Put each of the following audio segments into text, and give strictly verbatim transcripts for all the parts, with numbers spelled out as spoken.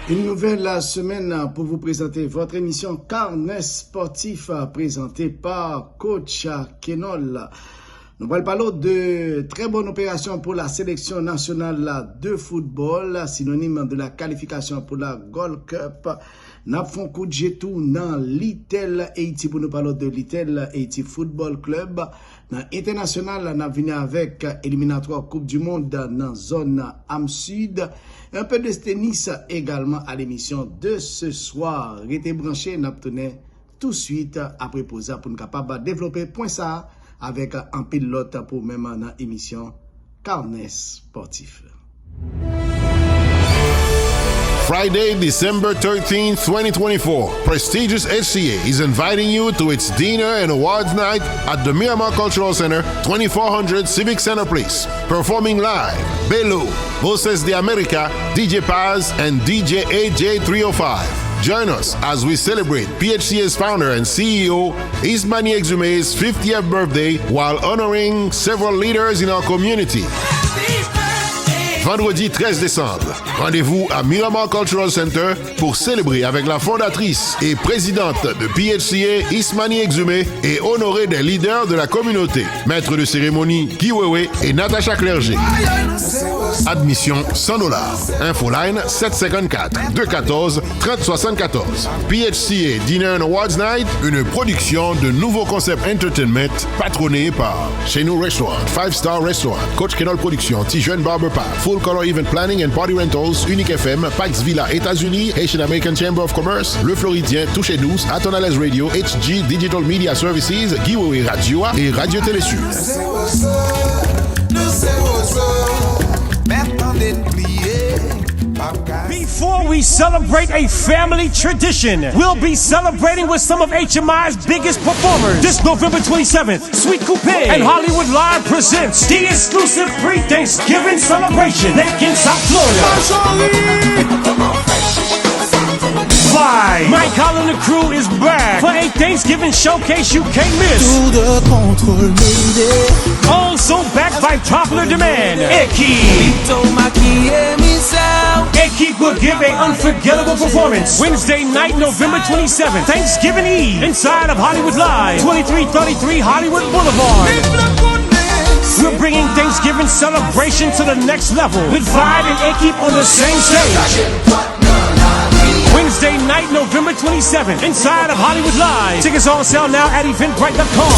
Une nouvelle semaine pour vous présenter votre émission Carnet Sportif, présentée par Coach Kenol. Nou pral pale w de très bonne opération pour la sélection nationale de football, synonyme de la qualification pour la Gold Cup. N ap fè yon kout je tou nan Little Haiti pou nou pale w de Little Haiti Football Club. Nan entènasyonal, n ap vini avèk eliminatwa Coupe du Monde nan zòn Am Sid. Un peu de tennis également à l'émission de ce soir. Rete branche, n ap tounen touswit apre poz la pou n kapab devlope pwen sa a avèk anpil lòt pou menm nan emisyon Carnet Sportif. Friday, December thirteenth, twenty twenty-four, prestigious H C A is inviting you to its dinner and awards night at the Miramar Cultural Center, twenty-four hundred Civic Center Place. Performing live, Belo, Voces de America, D J Paz, and D J A J three oh five. Join us as we celebrate P H C A's founder and C E O Ismani Exume's fiftieth birthday while honoring several leaders in our community. Vendredi treize décembre, rendez-vous à Miramar Cultural Center pour célébrer avec la fondatrice et présidente de P H C A, Ismani Exumé, et honorer des leaders de la communauté, maître de cérémonie Guy Wewe et Natacha Clergé. Admission cent dollars. Infoline sept cinq quatre, deux quatorze, trente soixante-quatorze. P H C A Dinner and Awards Night, une production de Nouveau Concept Entertainment, patronné par Chez Nous Restaurant, Five Star Restaurant, Coach Kenol Production, Ti Jeune Barber Pub, Full Color Event Planning and Party Rentals, Unique F M, Pax Villa États-Unis, Haitian American Chamber of Commerce, Le Floridien, Touche Douce, Atonales Radio, H G Digital Media Services, Guy Wewe Radio et Radio Télé Sud. Before we celebrate a family tradition, we'll be celebrating with some of H M I's biggest performers this November twenty-seventh. Sweet Coupé and Hollywood Live presents the exclusive pre-Thanksgiving celebration back in South Florida. Fly! Mike Holland and crew is back for a Thanksgiving showcase you can't miss. Tour de contrôle, Mayday. Also backed by popular demand. Eki. Eki will give a unforgettable performance Wednesday night, November twenty-seventh, Thanksgiving Eve, inside of Hollywood Live, twenty-three thirty-three Hollywood Boulevard. We're bringing Thanksgiving celebration to the next level with Vibe and Ekip on the same stage. Wednesday night, November twenty-seventh, inside of Hollywood Live. Tickets on sale now at eventbrite dot com.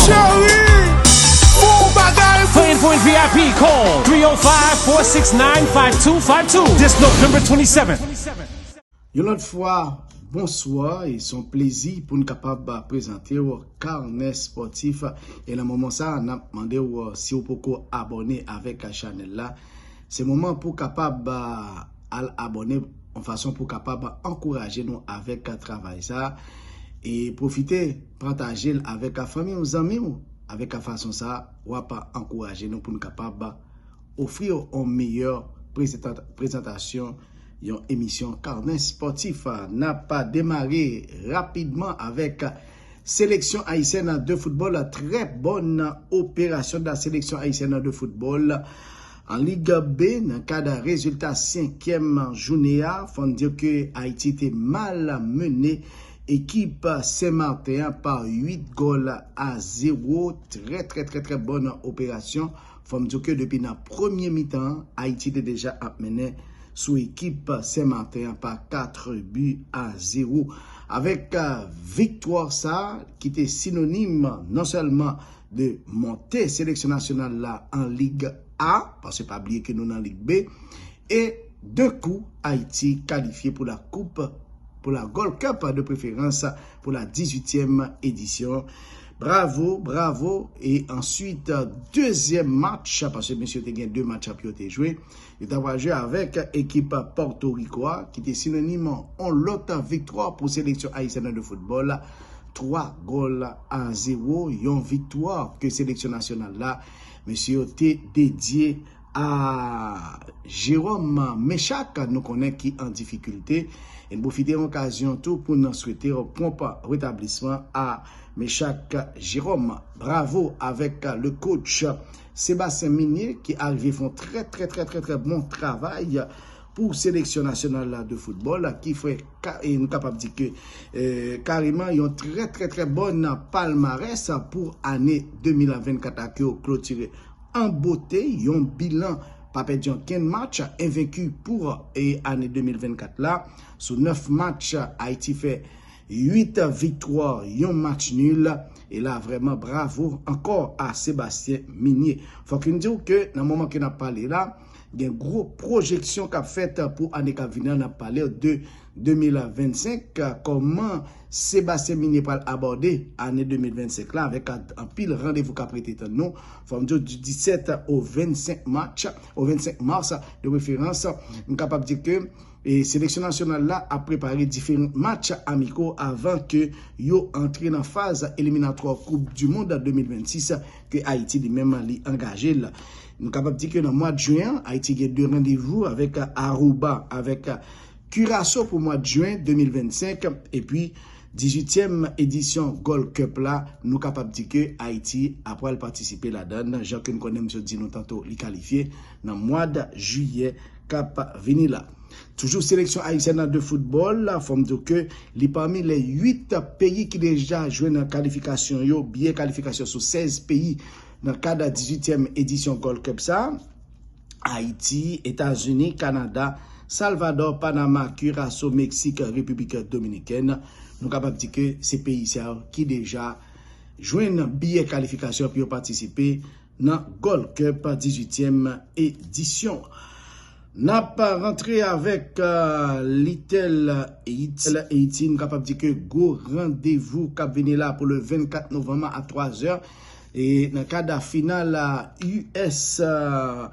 For info and V I P, call three oh five, four six nine, five two five two. This November twenty-seventh. Yon lòt fwa, bonswa, e se yon plezi pou n kapab prezante w Carnet Sportif. E nan moman sa, n ap mande w, si w poko abòne avèk chanèl la, se moman pou w kapab, a, al abòne, yon fason pou w kapab ankouraje nou avèk travay sa. E pwofite pataje l avèk fanmi w, zanmi w. Avèk fason sa, w ap ankouraje nou pou n kapab ofri w yon meyè prezanta-, prezantasyon, yon emisyon Carnet Sportif. N ap demare rapidman avèk seleksyon ayisyèn de foutbòl. Très bonne opération de la sélection haïtienne de football. An Lig B, nan kad rezilta senkyèm jounen an, fò n di ke Ayiti te malmennen ekip Sen Maten an pa uit gòl a zewo. Très, très, très, très bonne opération. Fò m di w ke depi nan premye mitan an, Ayiti te deja ap mennen sou ekip Sen Maten an pa kat bi a zewo. Avèk, a, viktwa sa a, ki te sinonim non sèlman de monte seleksyon nasyonal la an Lig A, paske pa bliye ke nou nan Lig B, e de kou, Ayiti kalifye pou la koup, pou la Gold Cup de préférence, pou la dizuityèm edisyon. Bravo, bravo. E answit, dezyèm match, paske mesye te gen de match pou yo te jwe. Yo ta pral jwe avèk ekip Pòtoriko a, ki te sinonim yon lòt viktwa pou seleksyon ayisyèn de foutbòl. Twa gòl a zewo, yon viktwa ke seleksyon nasyonal la, mesye yo te dedye a Jérôme Mechak, nou konnen ki an difikilte. E n pwofite okazyon tou pou n swete pwonp retablisman a Mechak Jérôme. Bravo avèk le coach Sébastien Minier ki arive fè yon trè, trè, trè, trè, trè bon travay pou seleksyon nasyonal la de foutbòl, ki fè ka-, e nou kapab di ke, e, kareman yon trè, trè, trè bòn palmarès pou ane de mil vennkat la ke yo klotire an bote, yon bilan pa pèdi okenn match, envenki pou, e, ane de mil vennkat la. Sou nèf match, Ayiti fè uit viktwa, yon match nil. E la, vrèman, bravo ankò a Sébastien Migné. Fòk n di w ke nan moman ke n ap pale la, gen gwo pwojeksyon k ap fèt pou ane k ap vini an. N ap pale de de mil vennsenk, kòman Sébastien Migné pral abòde ane de mil vennsenk la, avèk anpil randevou k ap rete tann nou. Fò m di w, di disèt o vennsenk match, o vennsenk mas, de preferans, m kapab di ke, e, seleksyon nasyonal la ap prepare diferan match amiko avan ke yo antre nan faz eliminatwa Koup di Mond de mil vennsis ke Ayiti li menm li angaje l. Nou kapab di ke nan mwa jen an, Ayiti gen de randevou avèk Aruba, avèk Curaçao pou mwa jen de mil vennsenk, epi dizuityèm edisyon Gold Cup la, nou kapab di ke Ayiti apral patisipe ladan l, jan ke n konnen, m sot di nou tanto, li kalifye nan mwa jiyè k ap vini la. Toujou seleksyon ayisyèn nan de foutbòl la, fò m di w ke li pami lè uit peyi ki deja jwenn kalifikasyon yo, biyè kalifikasyon sou sèz peyi nan kad dizuityèm edisyon Gold Cup sa. Ayiti, Etazini, Kanada, Salvadò, Panama, Curaçao, Meksik, Repiblik Dominikèn. Nou kapab di ke se peyi sa yo ki deja jwenn biyè kalifikasyon pou yo patisipe nan Gold Cup dizuityèm edisyon. N ap rantre avèk, euh, Little Haiti. Little Haiti, nou kapab di ke gwo randevou k ap vini la pou le vennkat novanm a twazè. E nan kad final, euh, U S, euh,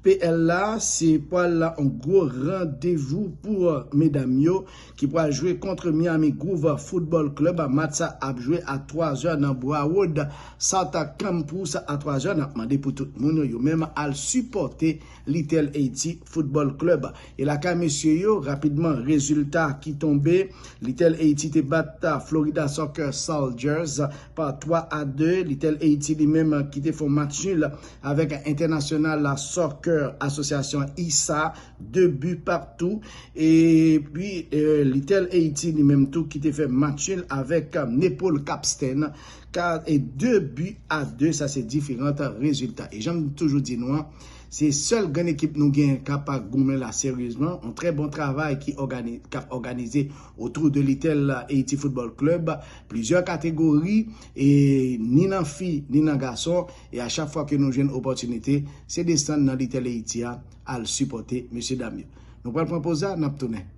P L la, se pral yon gwo randevou pou, euh, medam yo ki pral jwe kont Miami Groove Football Club. Match sa ap jwe a twazè nan Broward South Campus a twazè. N ap mande pou tout moun yo menm al sipòte Little Haiti Football Club. E lakay mesye yo, rapidman, rezilta ki tonbe, Little Haiti te bat, ah, Florida Soccer Soldiers pa twa a de. Little Haiti li menm ki te fè yon match nil avèk International Soccer Association, I S A, de bi patou. Epi, eh, Little Haiti li menm tou ki te fè match nil avèk, ah, Nepal Capstan, ka, e de bi a de. Sa se diferan rezilta. E jan m toujou di nou an, se sèl grenn ekip nou gen k ap goumen la seryezman. Yon trè bon travay ki ògani-, k ap òganize otou de Little Haiti Football Club. Plizyè kategori, e ni nan fi, ni nan gason. E a chak fwa ke nou jwenn opòtinite, se desann nan Little Haiti a, al sipòte mesye dam yo. Nou pral pran poz la, n ap tounen.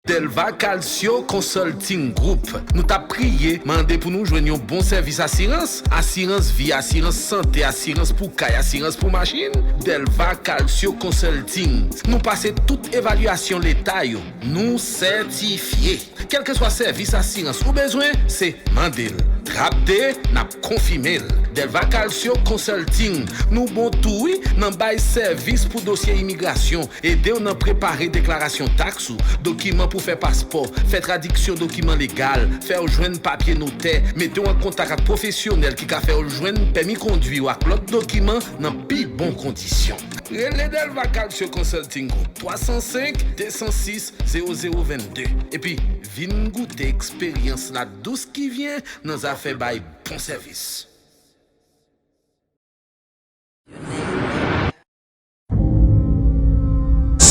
Delva Calcio Consulting Group. Nou t ap priye, mande pou nou jwenn yon bon sèvis asirans, asirans vi, asirans sante, asirans pou kay, asirans pou machin. Delva Calcio Consulting. Nou pase tout evalyasyon leta yo. Nou sètifye. Kèlkeswa sèvis asirans ou bezwen, se mande l. Trap de, n ap konfime l. Delva Calcio Consulting. Nou bon tou wi nan bay sèvis pou dosye imigrasyon. Ede w nan prepare deklarasyon taks ou, dokiman pou fè paspò, fè tradiksyon dokiman legal, fè w jwenn papye notè, mete w an kontak ak pwofesyonèl ki ka fè w jwenn pèmi kondwi w ak lòt dokiman nan pi bon kondisyon. Rele Delva Calcio Consulting Group, twa san senk, de san sis, zewo zewo vennde. Epi, vin goute eksperyans la dous ki vyen nan zafè bay bon sèvis.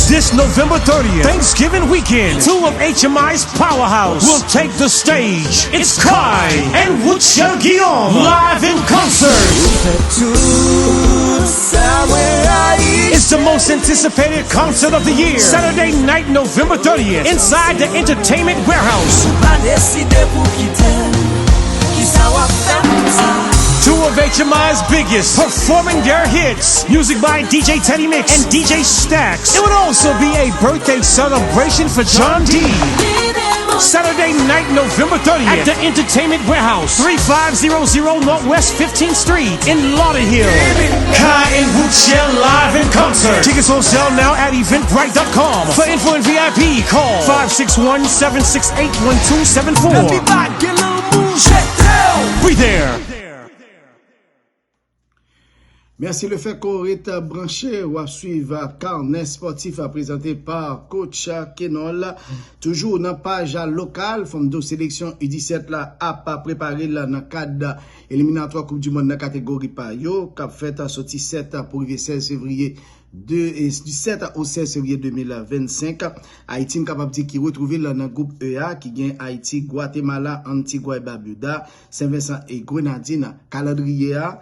This November thirtieth, Thanksgiving weekend, two of H M I's powerhouse will take the stage. It's Kai and Wuchel Guillaume live in concert. It's the most anticipated concert of the year. Saturday night, November thirtieth, inside the Entertainment Warehouse. Two of H M I's biggest, performing their hits. Music by D J Teddy Mix and D J Stax. It would also be a birthday celebration for John D. Saturday night, November thirtieth, at the Entertainment Warehouse, three five zero zero Northwest fifteenth Street in Lauderhill. Kai and Wuchel live in concert. Tickets on sale now at eventbrite dot com. For info and V I P, call five six one, seven six eight, one two seven four. Be there. Mèsi le fè ke w ret branche, w ap swiv Carnet Sportif prezante pa coach Kenol. Toujou nan paj lokal, fò m di w seleksyon U disèt la ap prepare l nan kad eliminatwa Koup di Mond nan kategori pa yo, k ap fèt soti sèt pou rive sèz fevriye de, e, du sèt au sèz fevriye de mil vennsenk. Ayiti, n kapab di ki retwouve l nan gwoup E a, ki gen Ayiti, Gwatemala, Antigwa e Babuda, Sen Vensan e Grenadin. Kalandriye a,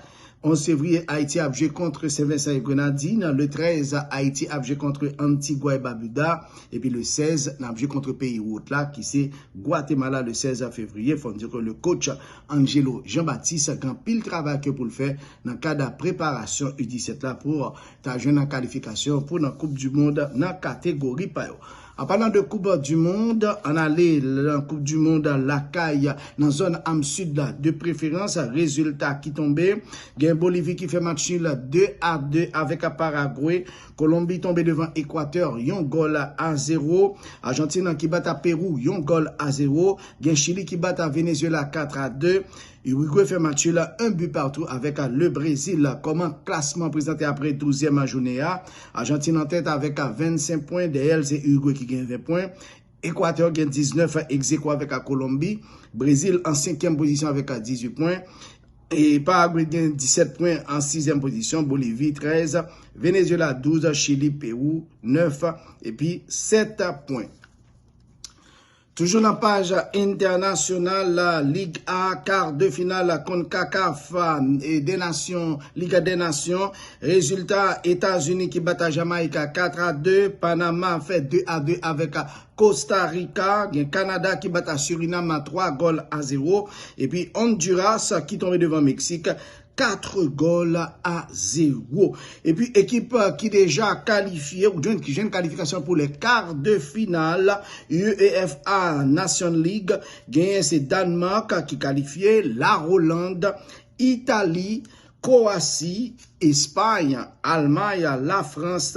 onz fevriye, Ayiti ap jwe kont Sen Vensan e Grenadin. Le trèz, Ayiti ap jwe kont Antigwa e Babuda. Epi le sèz, n ap jwe kont peyi wot la, ki se Gwatemala, le sèz fevriye. Fò n di ke le coach Angelo Jean-Baptiste gen anpil travay ke pou l fè nan kad preparasyon U disèt la pou ta jwenn kalifikasyon pou nan Koup di Mond nan kategori pa yo. An palan de Koup di Mond, ann ale nan Koup di Mond lakay nan zòn am sid la, de preferans, rezilta ki tonbe, gen Bolivi ki fè match nil de a de avèk Paragwe, Kolonbi tonbe devan Ekwatè yon gòl a zewo, Ajantin ki bat a Pewou yon gòl a zewo, gen Chili ki bat a Venezuela kat a de, Urigwe fè match nil un but partout avèk le Brezil. Kòman klasman prezante apre douzyèm jounen a? Ajantin an tèt avèk vennsenk pwen, dèyè l se Urigwe ki gen ven pwen. Ekwatè gen diznèf, egzekwo avèk Kolonbi. Brezil an senkyèm pozisyon avèk dizuit pwen. E Paragwe gen disèt pwen an sizyèm pozisyon, Bolivi trèz, Venezuela douz, Chili, Pewou nèf, epi sèt pwen. Toujou nan paj entènasyonal, Lig A, kar de final CONCACAF, e, de nasyon, Liga de Nasyon. Rezilta, Etazini ki bat a Jamayik kat a de, Panama fè de a de avèk Costa Rica, gen Kanada ki bat a Surinam twa gòl a zewo, epi Honduras ki tonbe devan Meksik kat gòl a zewo. Epi ekip ki deja kalifye, ou jwenn ki jwenn kalifikasyon pou le kar de final UEFA Nation League, genyen se Dànmak ki kalifye, la Holand, Itali, Kwowasi, Espay, Almay, Lafrans,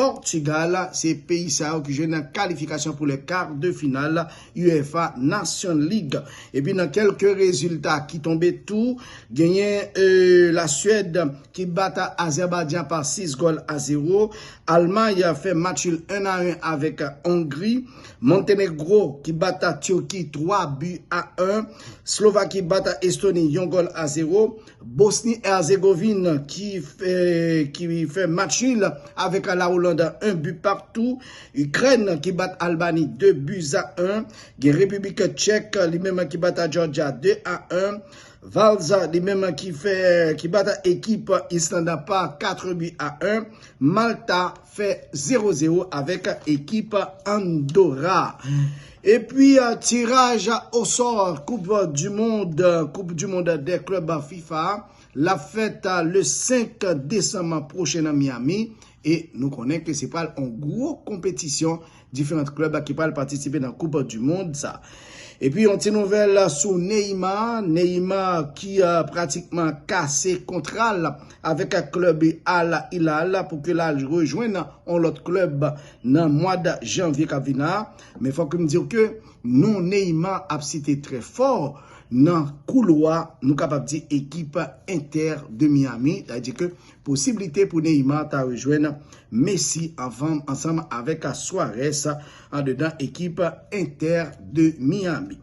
Pòtigal, se peyi sa yo ki jwenn nan kalifikasyon pou le kar de final UEFA Nation League. Epi nan kèlke rezilta ki tonbe tou, genyen, e, Laswèd ki bat Azèbaydjan pa sis gòl a zewo, Almay fè match nil un a un avèk Ongri, Montenegro ki bat Tiki twa bi a en, Slovaki bat Estoni yon gòl a zewo, Bosni Herzegovin ki fè, ki fè match nil avèk la Holand un but partout. Ikrèn ki bat Albani de buts à un. Gen Repiblik Tchèk li menm ki bat Georgia de a en. Valza li menm ki fè, ki bat ekip Island pa kat buts à un. Malta fè zewo zewo avèk ekip Andorra. Epi, euh, tiraj osò Koup di Mond, Koup di Mond dè klèb FIFA, l ap fèt, euh, le senk desanm pwochen nan Miami. E nou konnen ke se pral yon gwo konpetisyon, diferan klèb ki pral patisipe nan Koup di Mond sa. Epi, yon ti nouvèl sou Neymar. Neymar ki, euh, pratikman kase kontra l avèk klèb Al Hilal pou ke l al rejwenn yon lòt klèb nan mwa janvye k ap vin la. Men fòk m di w ke non Neymar ap site trè fò nan koulwa, nou kapab di ekip Inter de Miami. Sa vle di ke posiblite pou Neymar ta rejwenn Messi anvan, ansanm avèk Suarez andedan ekip Inter de Miami.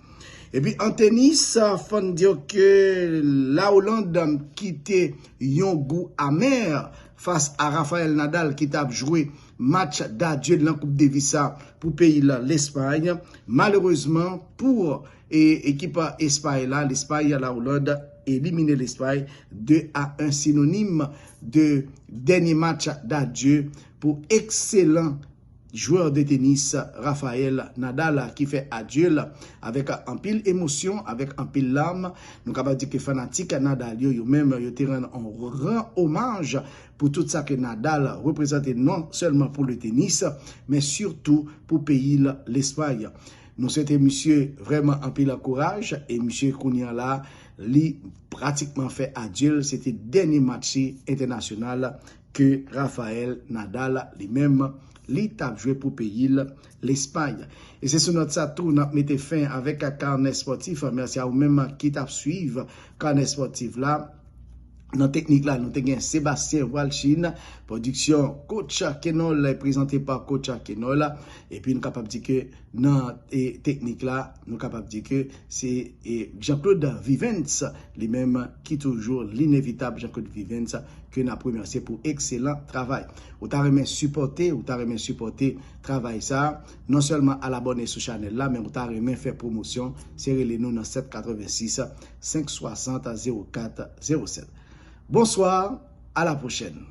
Epi an tenis, fò n di w ke la Holand kite yon gou amè fas a Rafael Nadal ki t ap jwe match dadye nan Koup Davis sa pou peyi l Lespay. Malerezman pou, e, ekip Espay la, Lespay, la Holand elimine Lespay de a en, sinonim de dènye match dadye pou ekselan jwè de tenis Rafael Nadal ki fè adye l avèk anpil emosyon, avèk anpil lam. Nou kapab di ke fanatik Nadal yo, yo menm, yo te rann yon gran omaj pou tout sa ke Nadal reprezante, non sèlman pou le tenis, men sitou pou peyi l Lespay. Nou swete misye vrèman anpil kouraj, e misye kounye a la, li pratikman fè adye l, se te dènye match entènasyonal ke Rafael Nadal li menm, li t ap jwe pou peyi l Lespay. E se sou nòt sa tou n ap mete fen avèk Carnet Sportif. Mèsi a ou menm ki t ap swiv Carnet Sportif la. Nan teknik la, nou te gen Sébastien Walchin, pwodiksyon Coach Kenol, prezante pa Coach Kenol. Epi nou kapab di ke nan e, teknik la, nou kapab di ke se e, Jean-Claude Vivens, li menm ki toujou linevitab Jean-Claude Vivens, ke n ap remèsye pou ekselan travay. Ou ta renmen sipòte, ou ta renmen sipòte travay sa, non sèlman al abòne sou chanèl la, men ou ta renmen fè pwomosyon, se rele nou nan sèt katrevensis, senk swasant, zewo kat zewo sèt. Bonswa, a la pwochèn.